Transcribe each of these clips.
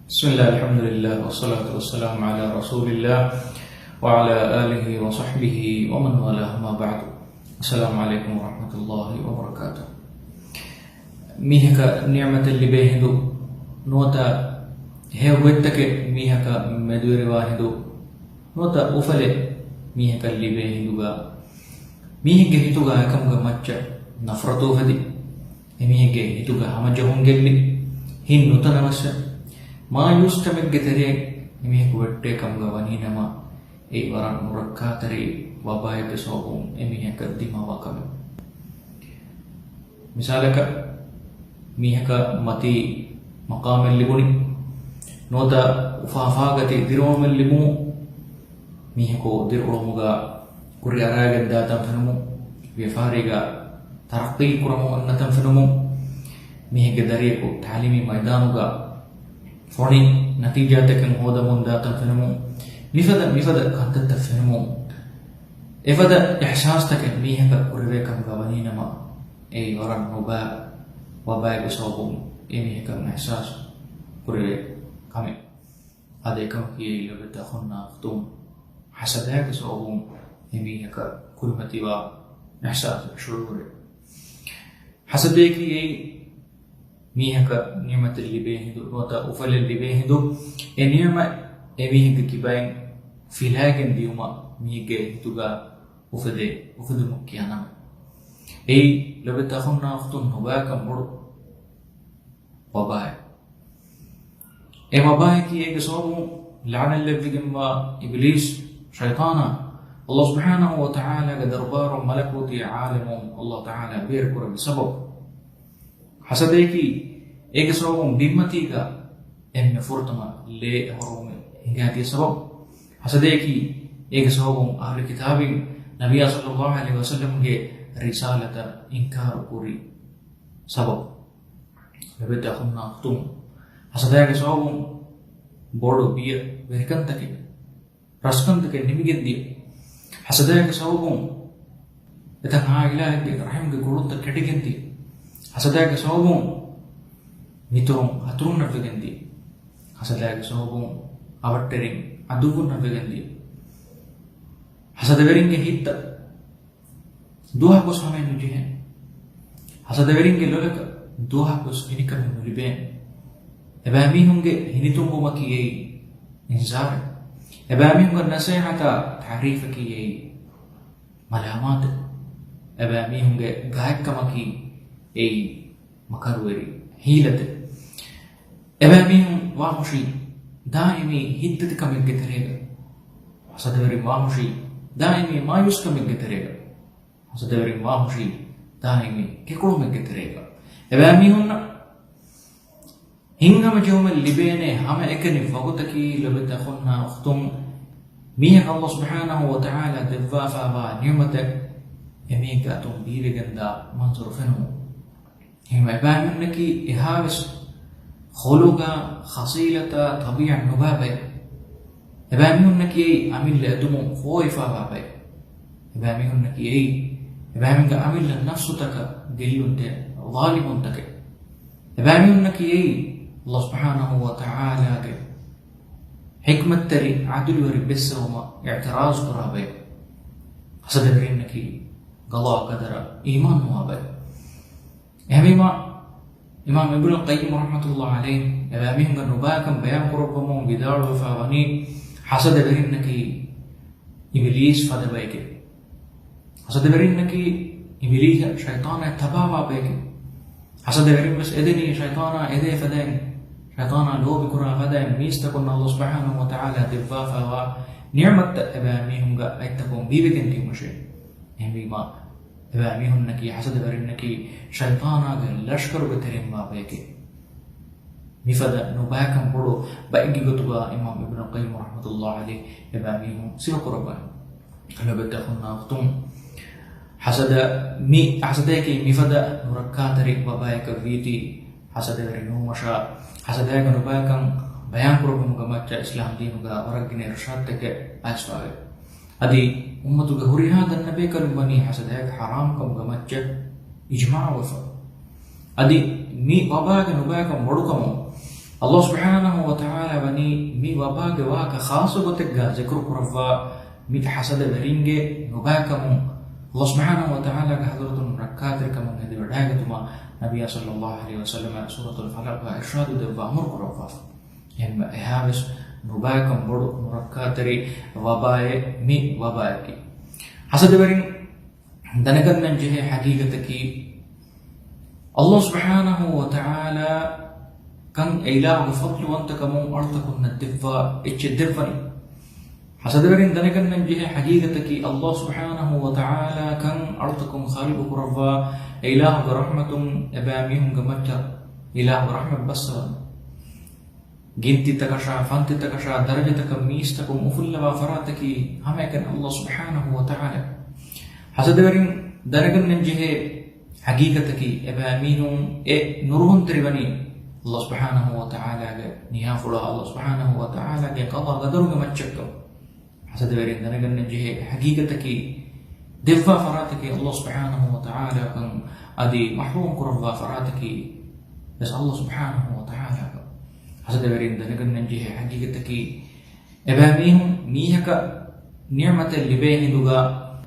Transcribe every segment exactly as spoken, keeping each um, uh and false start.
بسم الله، الحمد لله، والصلاة والسلام على رسول الله، وعلى آله وصحبه ومن والاه، أما بعد. السلام عليكم ورحمة الله وبركاته. މީހަކަށް ނިޢުމަތެއް ލިބޭ ހިނދު، ނުވަތަ ހެޔޮ ގޮތްތަކެއް މީހަކަށް މެދުވެރިވާ ހިނދު، ނުވަތަ އުފަލެއް މީހަކަށް ލިބޭ ހިނދުގަ، މީހެއްގެ ހިތުގަ އެކަމުގެ މައްޗަށް ނަފްރަތު އުފެދި، އެމީހެއްގެ ހިތުގަ ހަމަޖެހުން ގެއްލި، ހިތް ނުތަނަވަސްވެ، މާޔޫސްކަމެއްގެ ތެރެއަށް އެމީހަކު ވެއްޓޭ ކަމުގަ ވަނީނަމަ، އެއީ ވަރަށް ނުރައްކާތެރި ވަބާއެއްގެ ސަބަބުން އެމީހަކަށް ދިމާވާ ކަމެއް. މިސާލަކަށް، މީހަކަށް މަތީ މަޤާމެއް ލިބުނީ، ނުވަތަ އުފާ އުފާގަތި ދިރިއުޅުމެއް ލިބުމުން، މީހަކު ދިރިއުޅުމުގަ ކުރިއަރާގެން ދާތަން ފެނުމުން، ވިޔަފާރީގަ ތަރައްޤީ ކުރަމުން އަންނަތަން ފެނުމުން، މީހެއްގެ ދަރިޔަކު ތަޢުލީމީ މައިދާނުގަ ފޮނި ނަތީޖާތަކެއް ހޯދަމުން ދާތަން ފެނުމުން، މިފަދަ މިފަދަ ކަންތައްތައް ފެނުމުން، އެފަދަ އިޙްސާސްތަކެއް މީހަކަށް ކުރެވޭ ކަމުގަ ވަނީނަމަ، އެއީ ވަރަށް ނުބައި ވަބާއެއްގެ ސަބަބުން އެމީހަކަށް އިޙްސާސް ކުރެވޭ ކަމެއް. އާދެ، އެކަމަކީ އެއީ ލޮބުވެތި އަޚުންނާ އުޚްތުން، ޙަސަދާގެ ސަބަބުން އެމީހަކަށް ކުރިމަތިވާ އިޙްސާސް، ޝުޢޫރެއް. ޙަސަދައަކީ އެއީ މީހަކަށް ނިޢުމަތެއް ލިބޭ ހިނދު، ނުވަތަ އުފަލެއް ލިބޭ ހިނދު، އެ ނިޢުމަތް އެމީހެއްގެ ކިބައިން ފިލާގެން ދިޔުމަށް މީހެއްގެ ހިތުގަ އުފެދޭ އުފެދުމަށް ކިޔާ ނަމެއް. އެއީ ލޮބުވެތި އަޚުންނާ އުޚްތުން ނުބައިކަން ބޮޑު ވަބާއެއް. އެ ވަބާއަކީ އޭގެ ސަބަބުން ލަޢުނަތްލެއްވިގެންވާ އިބިލީސް ޝައިޠާނާ، ﷲ ސުބްޙާނަހޫ ވަތަޢާލާގެ ދަރުބާރުން މަލަކޫތީ ޢާލަމުން ﷲ ތަޢާލާ ބޭރުކުރެއްވި ސަބަބު. ޙަސަދައަކީ އޭގެ ސަބަބުން ބިންމަތީގަ އެންމެ ފުރަތަމަ ލޭ އެހުރުވުމެއް ހިނގާދިޔަ ސަބަބު. ޙަސަދައަކީ އޭގެ ސަބަބުން އަހުލު ކިތާބީން ނަބިއްޔާ ޞައްލައްލާހު ޢަލައިހި ވަސައްލަމްގެ ރިސާލަތަށް އިންކާރު ކުރި ސަބަބު. ލޮބުވެތި އަޚުންނާ އުޚްތުން، ޙަސަދާގެ ސަބަބުން ބޮޑު ބިޔަ ވެރިކަންތަކެއް، ރަސްކަންތަކެއް ނިމިގެންދިޔަ. ޙަސަދާގެ ސަބަބުން އެތައް ޢާއިލާއެއްގެ ރަޙިމްގެ ގުޅުންތައް ކެޑިގެންދިޔަ. ޙަސަދާގެ ސަބަބުން މިތުރުން ހަތުރުންނަށްވެގެންދިޔަ. ޙަސަދާގެ ސަބަބުން އަވަށްޓެރިން ޢަދުއްވުންނަށްވެގެންދިޔަ. ޙަސަދަވެރިންގެ ހިތްތައް ދުވަހަކުވެސް ހަމައެއް ނުޖެހޭ. ޙަސަދަވެރިންގެ ލޮލަކަށް ދުވަހަކުވެސް ހިނިކަމެއް ނުލިބޭނެ. އެބައިމީހުންގެ ހިނިތުންވުމަކީ އެއީ އިންޒާރެއް. އެބައިމީހުންގެ ނަޞޭޙަތާ ތަޢުރީފަކީ އެއީ މަލާމާތެއް. އެބައިމީހުންގެ ގާތްކަމަކީ އެއީ މަކަރުވެރި ހީލަތެއް. އެބައިމީހުން ވާހުށީ ދާއިމީ ހިތްދަތިކަމެއްގެ ތެރޭގަ. ޙަސަދަވެރިން ވާހުށީ ދާއިމީ މާޔޫސްކަމެއްގެ ތެރޭގަ. ޙަސަދަވެރިން ވާހުށީ ދާއިމީ ކެކުޅުމެއްގެ ތެރޭގަ. އެބައިމީހުންނަށް ހިތްހަމަޖެހުމެއް ލިބޭނެ ހަމައެކަނި ވަގުތަކީ ލޮބުވެތި އަޚުންނާ އުޚްތުން، މީހަކަށް ﷲ ސުބްޙާނަހޫ ވަތަޢާލާ ދެއްވާފައިވާ ނިޢުމަތެއް އެމީހެއްގެ އަތުން ބީވެގެންދާ މަންޒަރު ފެނުމުން. އެހެންވެ އެބައިމީހުންނަކީ އެހާވެސް ޚުލުގާ، ޚަޞީލަތާ، ޠަބީޢަތް ނުބާ ބައެއް. އެބައިމީހުންނަކީ އެއީ އަމިއްލަ އެދުމުން ފޯވިފާވާ ބައެއް. އެބައިމީހުންނަކީ އެއީ އެބައިމީހުންގެ އަމިއްލަ ނަފްސުތަކަށް ގެއްލުންތެރި ޟާލިމުންތަކެއް. އެބައިމީހުންނަކީ އެއީ ﷲ ސުބްޙާނަހޫ ވަތަޢާލާގެ ޙިކްމަތްތެރި ޢަދުލުވެރި ބެއްސެވުމަށް އިޢުތިރާޟު ކުރާ ބައެއް. ޙަސަދަވެރިންނަކީ ޤަޟާ ޤަދަރަށް އީމާން ނުވާ ބައެއް. އެހެންވީމާ، އިމާމް އިބްނުލް ޤައްޔިމް ރަޙްމަތުﷲ ޢަލައިހި އެބައިމީހުންގެ ނުބައިކަން ބަޔާން ކުރައްވަމުން ވިދާޅުވެފަ ވަނީ، ޙަސަދަވެރިންނަކީ އިބިލީސް ފަދަ ބައެކޭ. ޙަސަދަވެރިންނަކީ އިބިލީހަށް ޝައިޠާނާ ތަބާވާ ބައެކޭ. ޙަސަދަވެރިން ވެސް އެދެނީ ޝައިޠާނާ އެދޭ ފަދައިން، ޝައިޠާނާ ލޯބި ކުރާ ފަދައިން މީސްތަކުންނަށް ﷲ ސުބްޙާނަހޫ ވަތަޢާލާ ދެއްވާފައިވާ ނިޢުމަތްތައް އެބައިމީހުންގެ އަތްތަކުން ބީވެގެން ދިޔުމަށޭ. އެހެންވީމާ، އެބައިމީހުންނަކީ ޙަސަދަވެރިންނަކީ ޝައިޠާނާގެ ލަޝްކަރުގެ ތެރެއިންވާ ބައެކޭ. މިފަދަ ނުބައިކަން ބޮޑު ބައެއްގެ ގޮތުގަ އިމާމް އިބްނުލް ޤައްޔިމް ރަޙްމަތުﷲ ޢަލައިހި އެބައިމީހުން ސިފަކުރައްވަނީ. ލޮބުވެތި އަޚުންނާ އުޚްތުން، ޙަސަދަ މި، ޙަސަދައަކީ މިފަދަ ނުރައްކާތެރި ވަބާއަކަށް ވީތީ، ޙަސަދަވެރި ނުވުމަށާ، ޙަސަދާގެ ނުބައިކަން ބަޔާންކުރެއްވުމުގެ މައްޗަށް އިސްލާމް ދީނުގަ ވަރަށް ގިނަ އިރުޝާދުތަކެއް އައިސްފަވޭ. އަދި އުއްމަތުގެ ހުރިހާ ދަންނަބޭކަލުން ވަނީ ޙަސަދާގެ ޙަރާމްކަމުގެ މައްޗަށް އިޖްމާޢުވެފަ. އަދި މި ވަބާގެ ނުބައިކަން ބޮޑުކަމުން ﷲ ސުބްޙާނަހޫ ވަތަޢާލާ ވަނީ މި ވަބާގެ ވާހަކަ ޚާއްޞަ ގޮތެއްގަ ޒިކުރު ކުރައްވާ، މި ޙަސަދަވެރިންގެ ނުބައިކަމުން ﷲ ސުބްޙާނަހޫ ވަތަޢާލާގެ ޙަޟްރަތުން ރައްކާތެރިކަމުން އެދިވަޑައިގަތުމާ ނަބިއްޔާ ޞައްލައްލާހު ޢަލައިހި ވަސައްލަމަ ސޫރަތުލް ފަލަޤުގަ އިރްޝާދު ދެއްވާ އަމުރު ކުރައްވާފަ. އެހެންވެ އެހާވެސް ނުބައިކަން ބޮޑު ނުރައްކާތެރި ވަބާއެއް މި ވަބާއަކީ. ޙަސަދަވެރިން ދަނެގަންނަން ޖެހޭ ޙަޤީޤަތަކީ، ﷲ ސުބްޙާނަހޫ ވަތަޢާލާ ކަން އެ އިލާހުގެ ފަޟްލުވަންތަކަމުން އަޅުތަކުންނަށް ދެއްވާ އެއްޗެއް ދެއްވަނީ. ޙަސަދަވެރިން ދަނެގަންނަން ޖެހޭ ޙަޤީޤަތަކީ، ﷲ ސުބްޙާނަހޫ ވަތަޢާލާ ކަން އަޅުތަކުން ޚަލްޤު ކުރައްވާ އެ އިލާހުގެ ރަޙްމަތުން އެބައިމީހުންގެ މައްޗަށް އިލާހު ރަޙްމަތް ބައްސަވަން. ގިންތިތަކަށާ، ފަންތިތަކަށާ، ދަރަޖަތަކަށް މީސްތަކުން އުފުއްލަވާ ފަރާތަކީ ހަމައެކަނި ﷲ ސުބްޙާނަހޫ ވަތަޢާލާ. ޙަސަދަވެރިން ދަނެގަންނަން ޖެހޭ ޙަޤީޤަތަކީ، އެބައިމީހުން އެ ނުރުހުންތެރިވަނީ ﷲ ސުބްޙާނަހޫ ވަތަޢާލާގެ ނިޔާފުޅާ، ﷲ ސުބްޙާނަހޫ ވަތަޢާލާގެ ޤަޟާ ޤަދަރުގެ މައްޗަށްކަން. ޙަސަދަވެރިން ދަނެގަންނަން ޖެހޭ ޙަޤީޤަތަކީ، ދެއްވާ ފަރާތަކީ ﷲ ސުބްޙާނަހޫ ވަތަޢާލާކަން އަދި މަޙްރޫމް ކުރައްވާ ފަރާތަކީ ވެސް ﷲ ސުބްޙާނަހޫ ވަތަޢާލާކަން. ޙަސަދަވެރިން ދަނެގަންނަން ޖެހޭ ޙަޤީޤަތަކީ، އެބައިމީހުން މީހަކަށް ނިޢުމަތެއް ލިބޭ ހިނދުގަ،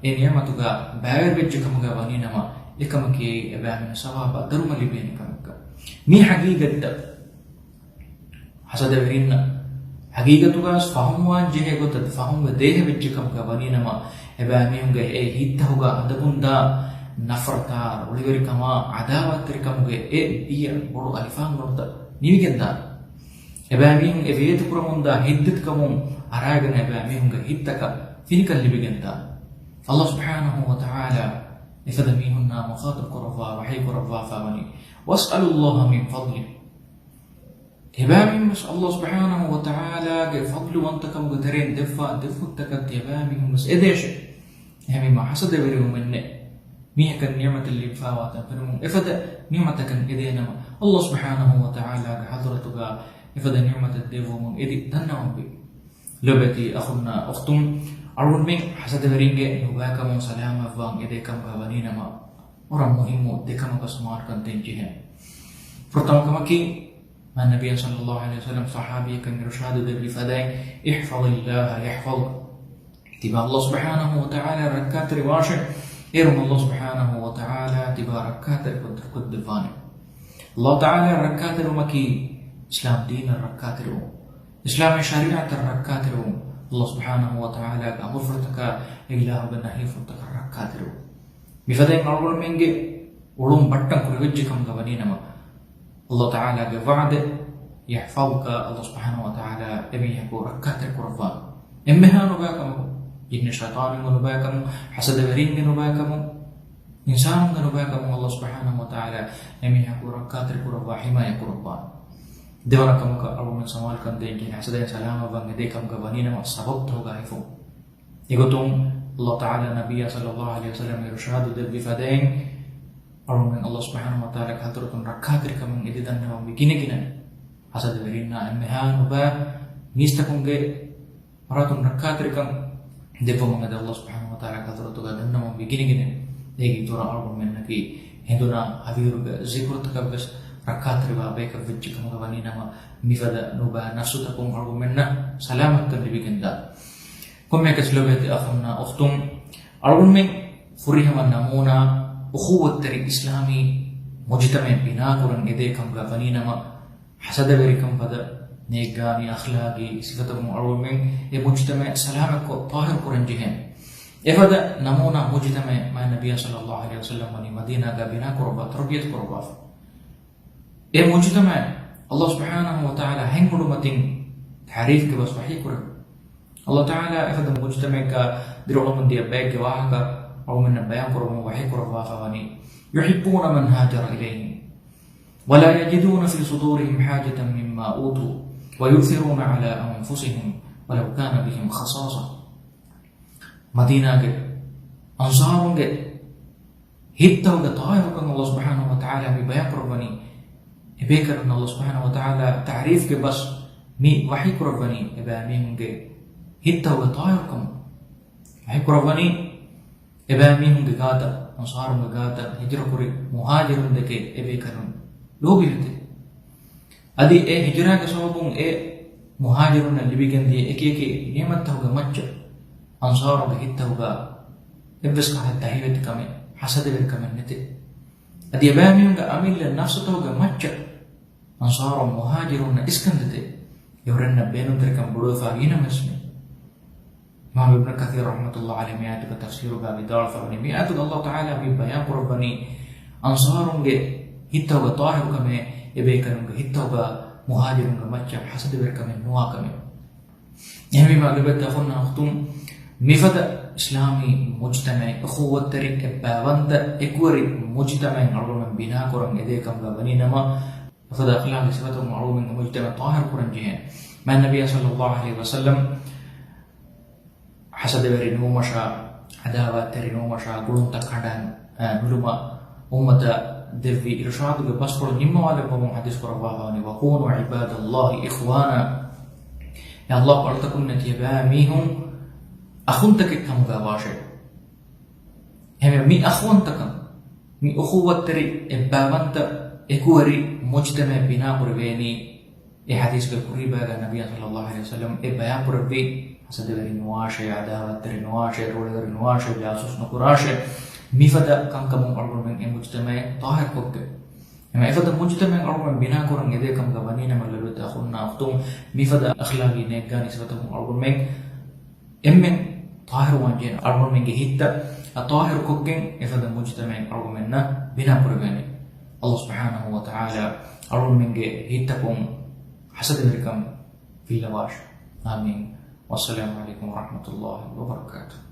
އެ ނިޢުމަތުގަ ބައިވެރިވެއްޖެ ކަމުގަ ވަނީނަމަ، އެކަމަކީ އެބައިމީހުން ސަވާބާ ދަރުމަ ލިބޭނެ ކަމެއްގަ. މި ޙަޤީޤަތްތައް ޙަސަދަވެރިންނަށް ޙަޤީޤަތުގަ ފަހުމުވާން ޖެހޭ ގޮތަށް ފަހުމުވެ ދޭހަވެއްޖެ ކަމުގަ ވަނީނަމަ، އެބައިމީހުންގެ އެ ހިތްތަހުގަ ހަދަމުންދާ ނަފްރަތާ، ރުޅިވެރިކަމާ، ޢަދާވާތްތެރިކަމުގެ އެ ބިޔަ ބޮޑު އަލިފާން ނުރުތައް ނިމިގެންދާނެ. އެބައިމީހުން އެ ވޭތުކުރަމުންދާ ހިތްދަތިކަމުން އަރާގަނެ އެބައިމީހުންގެ ހިތްތަކަށް ފިނިކަން ލިބިގެންދާނެ. ﷲ ސުބްޙާނަހޫ ވަތަޢާލާ އެފަދަ މީހުންނާ މުޚާޠަބް ކުރައްވާ ވަޙީ ކުރައްވާފަ ވަނީ، "وَاسْأَلُوا اللَّهَ مِنْ فَضْلِهِ." އެބައިމީހުންވެސް ﷲ ސުބްޙާނަހޫ ވަތަޢާލާގެ ފަޟްލުވަންތަކަމުގެ ތެރެއިން ދެއްވާ ދެއްވުންތަކަށް ތިޔަބައިމީހުންވެސް އެދޭށޭ. އެހެންވީމާ ޙަސަދަވެރިވުމެއް ނެތް. މީހަކަށް ނިޢުމަތެއް ލިބިފާވާތަން ފެނުމުން އެފަދަ ނިޢުމަތަކަށް އެދޭނަމަ، ﷲ ސުބްޙާނަހޫ ވަތަޢާލާގެ ޙަޟްރަތުގަ އެފަދަ ނިޢުމަތެއް ދެއްވުމުން އެދި ދަންނަވަންވީ. ލޮބެތި އަޚުންނާ އުޚްތުން، އަޅުގަނޑުމެން ޙަސަދަވެރިންގެ ނުބައިކަމުން ސަލާމަތްވާން އެދޭ ކަމުގަ ވަނީނަމަ، ވަރަށް މުހިއްމު ދެ ކަމަކަށް ސުމާލުކަން ދޭން ޖެހޭނެ. ފުރަތަމަ ކަމަކީ، މާތް ނަބިއްޔާ ޞައްލައްލާހު ޢަލައިހި ވަސައްލަމް ޞަޙާބީއަކަށް އިރުޝާދު ދެއްވި ފަދައިން، "احْفَظِ اللَّهَ يَحْفَظْكَ." ތިބާ ﷲ ސުބްޙާނަހޫ ވަތަޢާލާ ރައްކާތެރިވާށޭ. އޭރުން ﷲ ސުބްޙާނަހޫ ވަތަޢާލާ ތިބާ ރައްކާތެރިކޮށްދެއްވާނެ. ﷲ ތަޢާލާ ރައްކާތެރިވުމަކީ އިސްލާމް ދީނަށް ރައްކާތެރިވުން، އިސްލާމީ ޝަރީޢަތަށް ރައްކާތެރިވުން، ﷲ ސުބްޙާނަހޫ ވަތަޢާލާގެ އަމުރުފުޅުތަކާ އެ އިލާހުގެ ނަހީފުޅުތަކަށް ރައްކާތެރިވުން. މިފަދައިން އަޅުގަނޑުމެންގެ އުޅުން ބައްޓަން ކުރެވިއްޖެ ކަމުގަ ވަނީނަމަ، ﷲ ތަޢާލާގެ ވަޢުދެއް، "يَحْفَظْكَ"، ﷲ ސުބްޙާނަހޫ ވަތަޢާލާ އެމީހަކު ރައްކާތެރި ކުރައްވާނެ. އެންމެހާ ނުބައިކަމަކު، ޖިންނި ޝައިޠާނުންގެ ނުބައިކަމުން، ޙަސަދަވެރިންގެ ނުބައިކަމުން، އިންސާނުންގެ ނުބައިކަމުން ﷲ ސުބްޙާނަހޫ ވަތަޢާލާ އެމީހަކު ރައްކާތެރި ކުރައްވާ ޙިމާޔަތް ކުރައްވާނެ. ދެވަނަ ކަމަކަށް އަޅުގަނޑު ސަމާލުކަން ދޭން ޖެހޭ ޙަސަދައިން ސަލާމަތްވާން އެދޭ ކަމުގަ ވަނީނަމަ ސަބަބުތަކުގަ ހިފުން. އެގޮތުން ﷲ ތަޢާލާ ނަބިއްޔާ ޞައްލައްލާހު ޢަލައިހި ވަސައްލަމް އިރުޝާދު ދެއްވި ފަދައިން، އަޅުގަނޑުމެން ﷲ ސުބްޙާނަހޫ ވަތަޢާލާގެ ޙަޟްރަތުން ރައްކާތެރިކަމުން އެދި ދަންނަވަންވީ ގިނަގިނަ ޙަސަދަވެރިންނާ އެންމެހާ ނުބައި މީސްތަކުންގެ ފަރާތުން ރައްކާތެރިކަން ދެއްވަމުން އެދި ﷲ ސުބްޙާނަހޫ ވަތަޢާލާގެ ޙަޟްރަތުގަ ދަންނަވަންވީ ގިނަގިނަ. އޭގެ އިތުރަށް އަޅުގަނޑުމެންނަކީ ހެނދުނާ ހަވީރުގެ ޒިކުރުތަކަށްވެސް ރައްކާތެރިވާ ބަޔަކަށް ވެއްޖެ ކަމުގަ ވަނީނަމަ، މިފަދަ ނުބައި ނަފްސުތަކުން އަޅުގަނޑުމެންނަށް ސަލާމަތްކަން ލިބިގެންދާނެ. ކޮންމެއަކަސް ލޮބެތި އަޚުންނާ އުޚްތުން، އަޅުގަނޑުމެން ފުރިހަމަ ނަމޫނާ އުޚުވަތްތެރި އިސްލާމީ މުޖުތަމަޢެއް ބިނާކުރަން އެދޭ ކަމުގަ ވަނީނަމަ، ޙަސަދަވެރިކަން ފަދަ ނޭއްގާނީ އަޚްލާގީ ސިފަތަކުން އަޅުގަނޑުމެން އެ މުޖުތަމަޢެއް ސަލާމަތްކޮށް ޠާހިރު ކުރަން ޖެހޭނެ. އެފަދަ ނަމޫނާ މުޖުތަމަޢެއް މާތް ނަބިއްޔާ ޞައްލައްލާހު ޢަލައިހި ވަސައްލަމް ވަނީ މަދީނާގަ ބިނާ ކުރައްވާ، ތަރުބިޔަތު ކުރައްވާފަ. އެ މުޖުތަމަޢަށް ﷲ ސުބްޙާނަހޫ ވަތަޢާލާ ހެން އުޑުމަތިން ތަޢުރީފްގެ ބަސް ވަޙީ ކުރެއްވި. ﷲ ތަޢާލާ އެފަދަ މުޖުތަމަޢެއްގަ ދިރިއުޅެމުން ދިޔަ ބައެއްގެ ވާހަކަ އަޅުގަނޑުމެންނަށް ބަޔާން ކުރައްވަމުން ވަޙީ ކުރައްވާފަ ވަނީ، "يُحِبُّونَ مَنْ هَاجَرَ إِلَيْهِمْ وَلَا يَجِدُونَ فِي صُدُورِهِمْ حَاجَةً مِمَّا أُوتُوا وَيُؤْثِرُونَ عَلَى أَنْفُسِهِمْ وَلَوْ كَانَ بِهِمْ خَصَاصَةٌ." މަދީނާގެ އަންޞާރުންގެ ހިތްތަކުގެ ޠާހިރުކަން ﷲ ސުބްޙާނަހޫ ވަތަޢާލާ މި ބަޔާން ކުރައްވަނީ. އެބޭކަލުން ﷲ ސުބްޙާނަހޫ ވަތަޢާލާ ތަޢުރީފްގެ ބަސް މި ވަޙީ ކުރައްވަނީ، އެބައިމީހުންގެ ހިތްތަކުގެ ޠާހިރުކަމުން. ވަޙީ ކުރައްވަނީ އެބައިމީހުންގެ ގާތަށް، އަންޞާރުންގެ ގާތަށް ހިޖުރަކުރި މުހާޖިރުންދެކެ އެބޭކަލުން ލޯބިވެތި. އަދި އެ ހިޖުރާގެ ސަބަބުން އެ މުހާޖިރުންނަށް ލިބިގެންދިޔަ އެކި އެކި ނިޢުމަތްތަކުގެ މައްޗަށް އަންޞާރުންގެ ހިތްތަކުގަ އެއްވެސް ކަހަލަ ދަހިވެތިކަމެއް، ހަސަދަވެރިކަމެއް ނެތޭ. އަދި އެބައިމީހުންގެ އަމިއްލަ ނަފްސުތަކުގެ މައްޗަށް އަންޞާރުން މުހާޖިރުންނަށް އިސްކަންދެތޭ. އެ ހުރެންނަށް ބޭނުންތެރިކަން ބޮޑުވެފަ ގިނަމެސްމެ. އިމާމް އިބްނު ކަޘީރު ރަޙްމަތުﷲ ޢަލައިހި މި އާޔަތުގެ ތަފްސީރުގަ ވިދާޅުވެފަވަނީ، މި އާޔަތުގަ ﷲ ތަޢާލާ މި ބަޔާން ކުރައްވަނީ އަންޞާރުންގެ ހިތްތަކުގަ ޠާހިރުކަމެއް، އެބޭކަލުންގެ ހިތްތަކުގަ މުހާޖިރުންގެ މައްޗަށް ހަސަދަވެރިކަމެއް ނުވާކަމެއް. އެހެންވީމާ ލޮބުވެތި އަޚުންނާ އުޚްތުން، މިފަދަ އިސްލާމީ މުޖްތަމަޢެއް، އުޚުވަތްތެރި އެއްބައިވަންތަ އެކުވެރި މުޖްތަމަޢެއް އަޅުގަނޑުމެން ބިނާކުރަން އެދޭ ކަމުގަ ވަނީ ނަމަ، އެފަދަ އަޚްލާގީ ސިފަތަކުން އަޅުގަނޑުމެންގެ މުޖްތަމަޢަށް ޠާހިރު ކުރަން ޖެހޭނެ. މާތް ނަބިއްޔާ ޞައްލައްލާހު ޢަލައިހި ވަސައްލަމް ހަސަދަވެރި ނުވުމަށާ، ޢަދާވާތްތެރި ނުވުމަށާ، ގުޅުންތައް ކަނޑައަށް، އަ، ނުލުމަށް އުއްމަތަށް ދެއްވި އިރުޝާދުގެ ބަސްފުޅު ނިންމަވާލެއްވަމުން ޙަދީޘް ކުރައްވާފަވަނީ، "وكونوا عباد الله إخوانا." އޭ ﷲ އަޅުތަކުންނޭ ތިޔަބައިމީހުން އަޚުންތަކެއް ކަމުގަ ވާށޭ. އެހެންވެ، މި އަޚުވަންތަކަން، މި އުޚުވަތްތެރި އެއްބައިވަންތަ އެކުވެރި މުޖްތަމަޢެއް ބިނާކުރެވޭނީ، އެ ޙަދީޘްގެ ކުރީ ބަޔަކަށް ނަބިއްޔާ ޞައްލައްލާހު ޢަލައިހި ވަސައްލަމް އެ ބަޔާން ކުރެއްވި ހަސަދަވެރި ނުވާށޭ، ޢަދާވާތްތެރި ނުވާށޭ، ރޯޅަވެރި ނުވާށޭ، ޖާސޫސް ނުކުރާށޭ، މިފަދަ ކަންކަމުން އަޅުގަނޑުމެން އެ މުޖްތަމަޢެއް ޠާހިރުކޮށްގެން. އެމަ އެފަދަ މުޖްތަމަޢެއް އަޅުގަނޑުމެން ބިނާކުރަން އެދޭ ކަމުގަ ވަނީ ނަމަ ލޮބުވެތި އަޚުންނާ އުޚްތުން، މިފަދަ އަޚްލާގީ ނޭއްގާނީ ސިފަތަކުން އަޅުގަނޑުމެން އެންމެން ޠާހިރުވާން ޖެހޭނެ. އަޅުގަނޑުމެންގެ ހިތްތައް އަ ޠާހިރުކޮށްގެން އެފަދަ މުޖްތަމަޢެއް އަޅުގަނޑުމެންނަށް ބިނާކުރެވޭނެ. ﷲ ސުބްޙާނަހޫ ވަތަޢާލާ އަޅުގަނޑުމެންގެ ހިތްތަކުން ހަސަދަވެރިކަން ފިއްލަވާށި. އާމީން. ވައްސަލާމު ޢަލައިކުމް ވަރަޙްމަތުﷲ ވަބަރަކާތުހު.